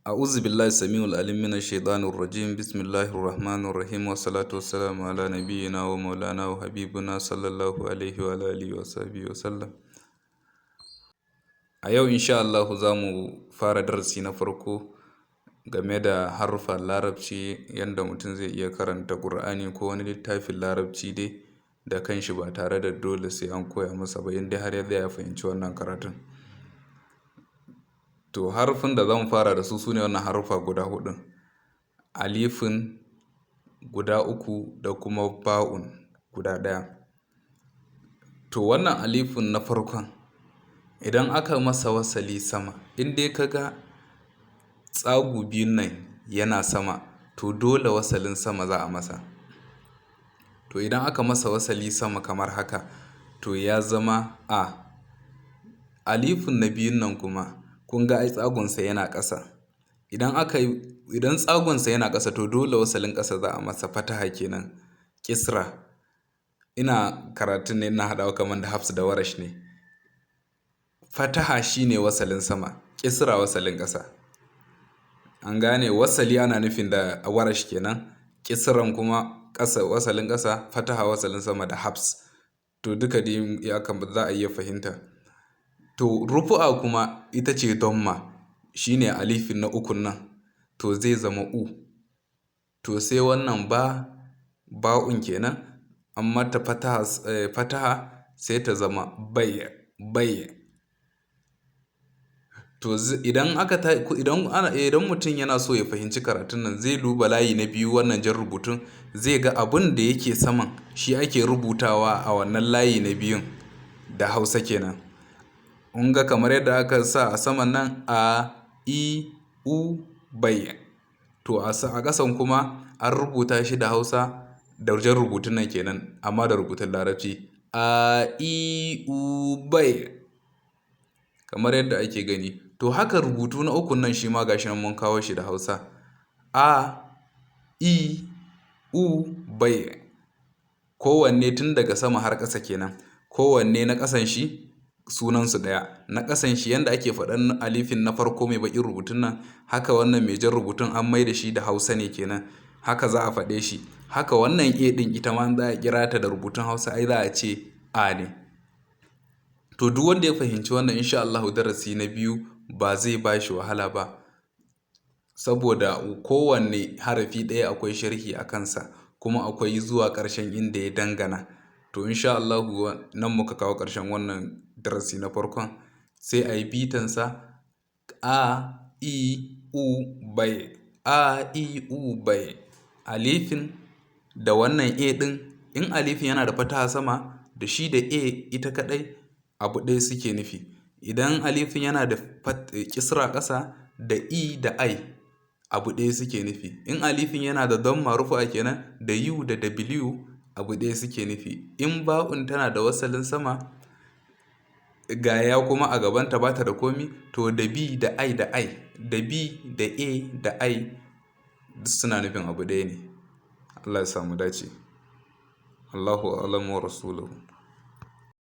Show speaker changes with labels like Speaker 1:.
Speaker 1: أعوذ بالله السميع العليم من الشيطان الرجيم. بسم الله الرحمن الرحيم، والصلاة والسلام على نبينا ومولانا وحبيبنا صلى الله عليه وعلى آله وصحبه وسلم. A yau insha Allahu za mu fara darasi na farko game da haruffan Larabci, yanda mutum zai iya karanta Ƙur'ani ko wani littafin Larabci dai da kanshi ba tare da dole sai an koya masa ba, in dai har ya tsaya ya fahimci wannan karatun. To, harufan da zan fara da su sune wannan haruffa guda huɗun: alifun guda uku da kuma ba'un guda ɗaya. To, wannan alifun na farkon, idan aka masa wasali sama, in dai ka ga tsagu biyun nan yana sama, to dole wasalin sama za a masa. To, idan aka masa wasali sama kamar haka, to ya zama a. Alifun na biyun nan kuma, kun ga ai tsagunsa yana ƙasa. Idan tsagunsa yana ƙasa, to dole wasalin ƙasa za a masa, fataha kenan, kisra. Ina karatun ne ina haɗawa kamar da Hafs da Warash ne. Fataha shine wasalin sama, kisra wasalin ƙasa. An gane? Wasali ana nufin da Warash kenan, kisran kuma ƙasa, wasalin ƙasa, fataha wasalin sama da Hafs. To, duka dai ya za a iya fahimta. To, rufu'a kuma ita ce damma, shine alifin na ukun nan, to zai zama u. To, sai wannan ba'un kenan, an mata fataha, sai ta zama bai, bai. To, idan aka idan ana idan mutum yana so ya fahimci karatun nan, zai duba layi na biyu, wannan jan rubutun, zai ga abun da yake saman shi ake rubutawa a wannan layi na biyun da Hausa kenan. Kun ga kamar yadda aka sa a saman nan, a, i, u, bai. To, a ƙasan kuma an rubuta shi da Hausa da jan rubutun nan kenan, amma da rubutun Larabci, a, i, u, bai, kamar yadda ake gani. To, haka rubutu na ukun nan shi ma gashi nan mun kawo shi da Hausa, a, i, u, bai. Kowanne tun daga sama har ƙasa kenan, kowanne na ƙasan shi sunansu ɗaya. Na ƙasan shi, yanda ake faɗan alifin na farko mai baƙin rubutun nan, haka wannan mai jan rubutun an mai da shi da Hausa ne kenan, haka za a faɗe shi. Haka wannan a ɗin, ita ma za a kira ta da rubutun Hausa, ai za a ce a ne. To, duk wanda ya fahimci wannan, insha Allahu darasi na biyu ba zai ba shi wahala ba, saboda kowanne harafi ɗaya akwai sharhi a kansa, kuma akwai zuwa ƙarshen inda ya dangana. To, insha Allahu nan muka kawo ƙarshen wannan darasi na farkon. Sai a yi bitansa: a, i, u, bai, a, i, u, bai. Alifin da wannan a ɗin, in alifin yana da fataha sama, da shi da a ita kaɗai abu ɗaya suke nufi. Idan alifin yana da kisra ƙasa, da e da i abu ɗaya suke nufi. In alifin yana da damma, rufu'a kenan, da u da w abu ɗaya suke nufi. In ba'un tana da wasalin sama, ga ya kuma a gabanta bata da komi, to da b da i da i, da b da a da i, duk suna nufin abu ɗaya ne. Allah ya samu dace. Allahu a'lamu wa rasuluhu.